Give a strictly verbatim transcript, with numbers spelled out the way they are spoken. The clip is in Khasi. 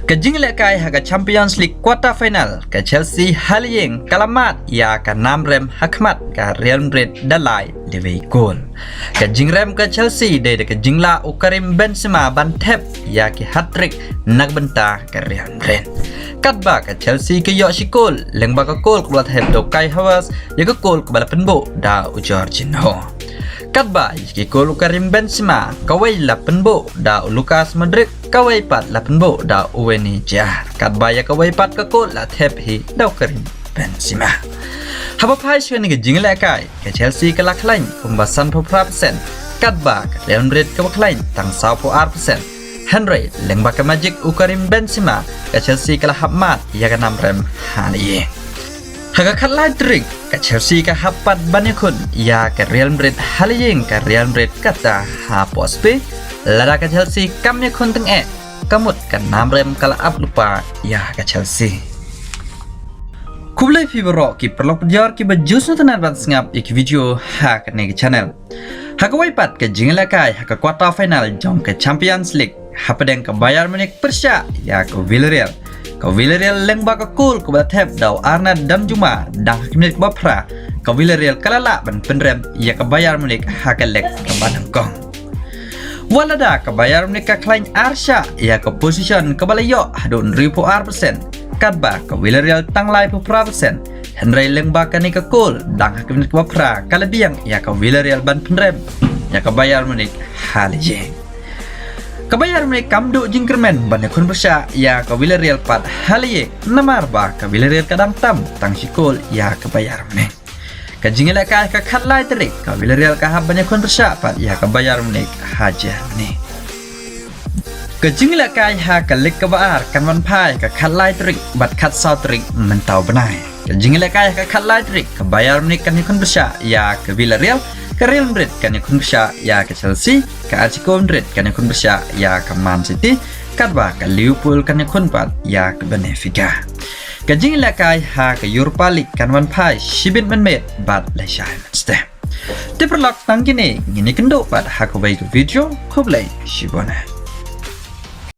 Ka jinglehkai ha ka Champions League quarter final, ka Chelsea ha la ïing ka la mad ïa ka namrem ha khmat ka Real Madrid da lai liwei kol. Ka jingrem ka Chelsea dei da ka jinglah u Karim Benzema ban thep ïa ki hat-trick na ka bynta ka Real Madrid. Katba ka Chelsea ka ïoh shi kol lyngba ka kol kaba la thep da u Kai Havertz ïa ka kol kaba la pynbuh da u Jorginho. Katba ïa ki kol u Karim Benzema, kawei la pynbuh da u Lucas Modric, kawei pat la pynbuh da u Wayne Jr. Katba ïa kawei pat ka kol la thep hi da u Karim Benzema. Haba phai sha kane ka jinglehkai, ka Chelsea ka la khlaiñ kumba sanphew phra percent, katba ka Real Madrid kaba khlaiñ tang sawphew ar percent. Hynrei lyngba ka magic u Karim Benzema, ka Chelsea ka la hap mad ïa ka namrem ha la ïing. Ha ka khatlai tarik, ka Chelsea ka hap pat ban ïakhun ïa ka Real Madrid ha la ïing, ka Real Madrid kata hapoh Spain. Lada ka Chelsea kam ïakhun tyngeh, ka mut ka namrem ka la ap lypa ïa ka Chelsea. Khublei phi baroh ki paralok pynjor kiba ju sngewtynnat ban sngap ïa ki video ha kane ka channel. Ha kawei pat ka jinglehkai ha ka quarter final jong ka Champions League, hapdeng ka Bayern Munich pyrshah ïa ka Villarreal. Ka Villarreal lyngba ka kol kaba la thep da u Arnaud Danjuma dang ha ka minit kaba phra, ka Villarreal ka la lah ban pynrem ïa ka Bayern Munich ha ka lek kaba nyngkong. Wat lada ka Bayern Munich ka khlaiñ ar shah ïa ka position kaba la ïoh haduh hynriewphew ar percent, katba ka Villarreal tang laiphew phra percent. Hynrei lyngba kane ka kol dang ha ka minit kaba phra, ka la biang ïa ka Villarreal ban pynrem ïa ka Bayern Munich ha la ïing. Ka Bayern Munich kam duh jingkyrmen ban ïakhun pyrshah ïa ka Villarreal pat ha la ïing, namar ba ka Villarreal ka dang tam tang shi kol ïa ka Bayern Munich. Ka jinglehkai ha ka khatlai tarik, ka Villarreal ka hap ban ïakhun pyrshah pat ïa ka Bayern Munich ha Germany. Ka jinglehkai ha ka lek kaba ar kan wan phai ha ka khatlai tarik bad khatsaw tarik mynta u bnai. Ka jinglehkai ha ka khatlai tarik, ka Bayern Munich kan ïakhun pyrshah ïa ka Villarreal, ka Real Madrid kan ïakhun pyrshah ïa ka Chelsea, ka Atletico Madrid kan ïakhun pyrshah ïa ka Man City, katba ka Liverpool kan ïakhun pat ïa ka Benfica. Ka jinglehkai ha ka Europa League kan wan phai shibit mynmiet bad lashai mynstep. Te paralok, tang kine ngin ïakynduh pat ha kawei ka video. Khublei shibun.